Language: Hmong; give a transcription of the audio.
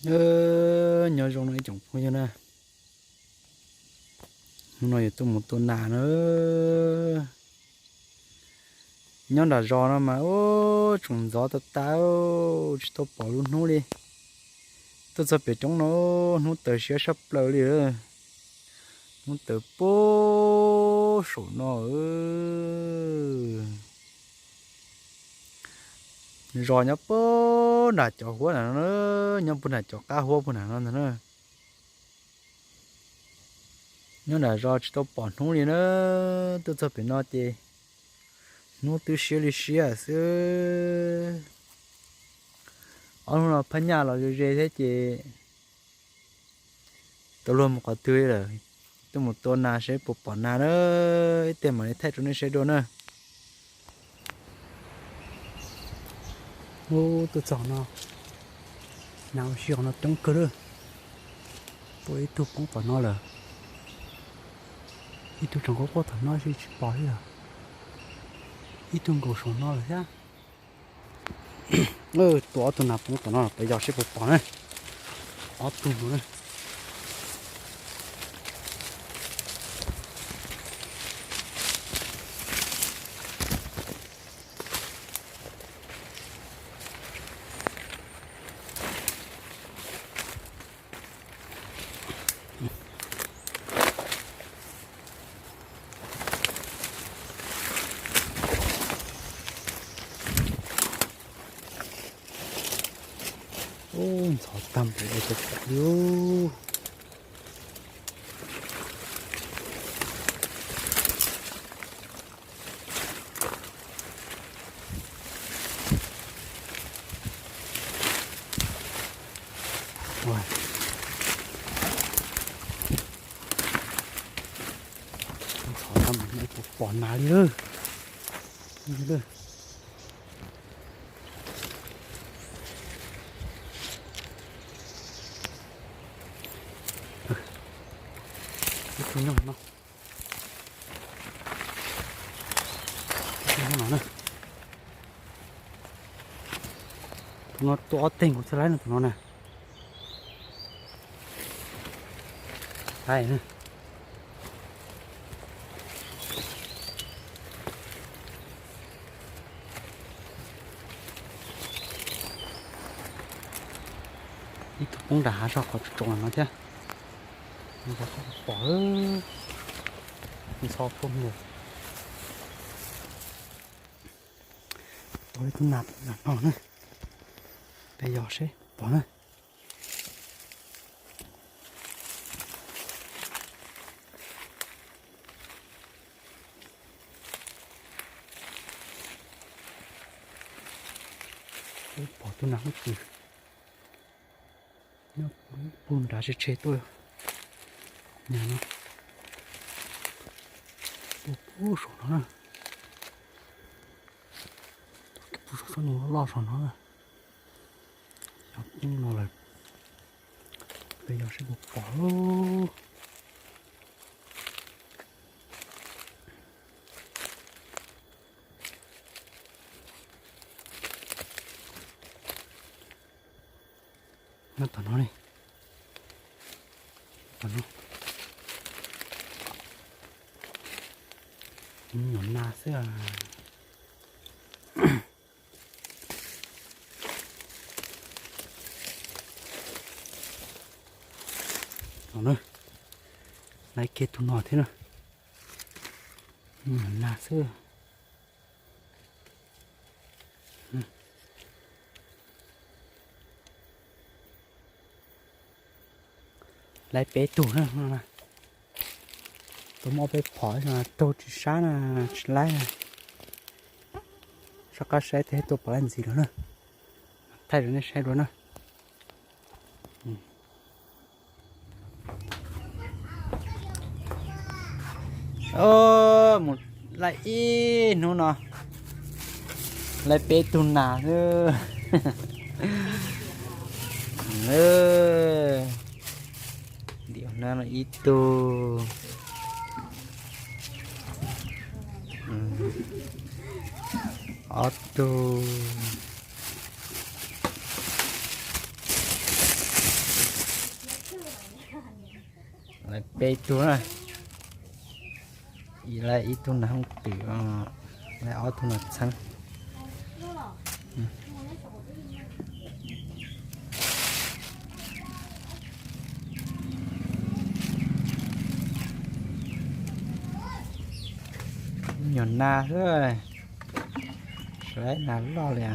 Nyob zoo no ib tsoom phooj ywg na, hnub no yuav tuaj mus tua nas na. Nyob nram zos no mas ub tsoom ntxov tas tas, tsis tau pom lub hnub li. Tuaj txog pem roob no hnub tawm siab saj plaws li. Hnub tawm puag saum no. Zos nyob puag nram cov huab ntawm no, nyob puag nram cov qab huab puag nram no ntag na. Nyob nram zos tsis tau pom hnub li na, tuaj txog pem no ces hnub twb siab li siab xwb. Ob hnub no phab nyaj los ze ze thiab ces tau luag mus qhov twg li lawm. Tuaj mus tua nas seb puas pom nas na, ib teg mam li thaij rau nej saib dua na. Ub, tuaj txog no, nas ua si qhov no coob kawg lawm. Tua ib tug poob tom no lawm, ib tug tseem quaj quaj tom no tsis pom li lawm, ib tug nkaum saum no lawm thiab. Tua ob tug nas poob tom no, peb yos seb puas pom na. Ob tug no na. Ub, ntxhov tag npaum li tus pom li. Ntxhov tag npaum li puas pom nas li lawm. Ib tug nyob no, ib tug nyob no na. Tus no tua ob teg nkaus txhaj laib no tus no na. Laib na. Ib tug poob nram hav zog qhov tsoom no thiab. Pom ntxhov phooj ywg. Tua ib tug nas no na, peb yos seb pom na. Pom tus nas hub twg nyob puag nrad tshe tshe tuaj. Nyab no, tua puag saum no na. Tua puag saum no, loj saum no na. Yog poob no lawm, peb yos seb puas pom. Nyob tom no ne, tom no. Nyuam nas xwb. Laib kiag tus no thiab na. Nyuam nas xwb. Laib peb tug na. Tua muaj peb phom, raug tsis sab na, tsis laib na. Soj qab saib thiab tua pom laib ntxiv lawm na. Thaij rau nej saib dua na. Mus laij ib hnub no, laij peb tug nas xwb. Diam no ib tug, ob tug, Lawv peb tug na, ib tug nas hooj twm, lawv ob tug nas txheeb. Nyuag nas xwb, saib nas loj li a.